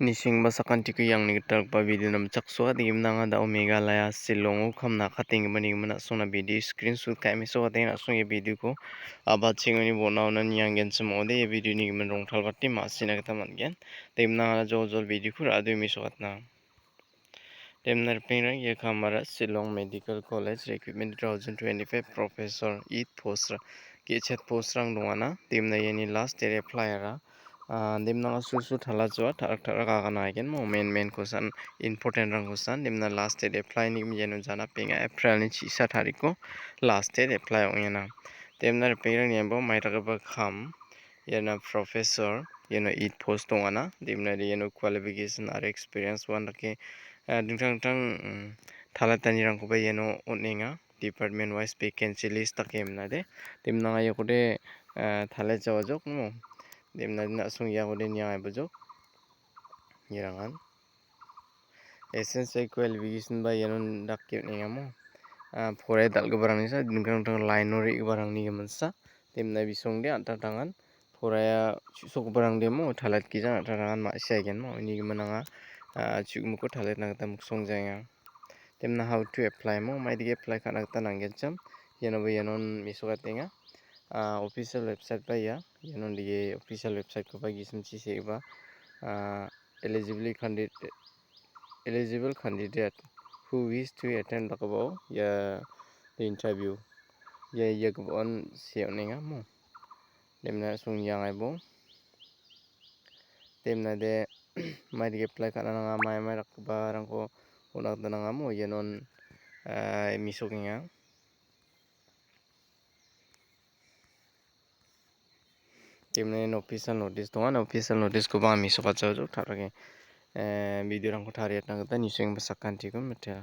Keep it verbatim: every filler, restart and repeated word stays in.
Nisengba sakantiko iangni gitalgipa video namchaksoa degimnanga da·o Meghalaya Shillongo kamna katenggipa nigimna a·songna video screenshot ka·e mesokatenga a·song ia videoko abatchengoni bon·aona nianggenchim ong·ode ia videoni gimin rongtalbate ma·sina gita man·gen. Degimnangana joljol videoko ra·ado mesokatna. Demna ripengrang ia kamara Shillong Medical College Recruitment two thousand twenty-five Professor eight post-ra ge·chet post-rang dongana. Demna iani last date apply-ara, ah, demnanga sulsul talajoa tarak tarak agana aigen mo main main kosan important-rang kosan. Demna last date apply-ni iano jana penga April-ni chisa tariko last date apply ong·ena. Demna ripengrang ianbo maidakgipa kam iana professor, iano eight post dongana. Demnade iano qualification aro experience one dake, ah, dingtang dingtang, mm, talatanirangkoba iano on·enga. Department wise vacancy list dake emnade. Demnang iakode, ah, tala jawajok mo. Demnade na·song iakode niangaibojok. Ierangan. Essential qualification ba iano dake on·engamo. Ah, poraia dal·giparangni sa, dingtang dingtang line-o re·giparangni giminsa. Demna bisongde an·tangtangan poraia chu·sokgiparangdemo talatgijang an·tangtangan ma·sia aigenmo. Uni gimin anga, ah, chu·gimiko talatna gita miksongjaenga. Demna how to apply mo, maidake apply ka·na gita nanggenchim. Ianoba ianon mesokatenga. Ah, official website ba ia. Ianon dake official website-koba gisimchi segipa, ah, eligibility candidate, eligible candidate who wish to attend dakgipao ia the interview. Ia, ia gipao on se on·enga mo. Demna song iangaibo. Demnade maidake apply ka·na nanga, mai mai dakgiparangko on·a gita nangamo. Ianon, ah, mesokenga. Demna ian official notice donga, official notice-koba anga mesokatjawajok, ta·rake, eh, video-rangko tariatna gita nisenggipa sakantikon mitela.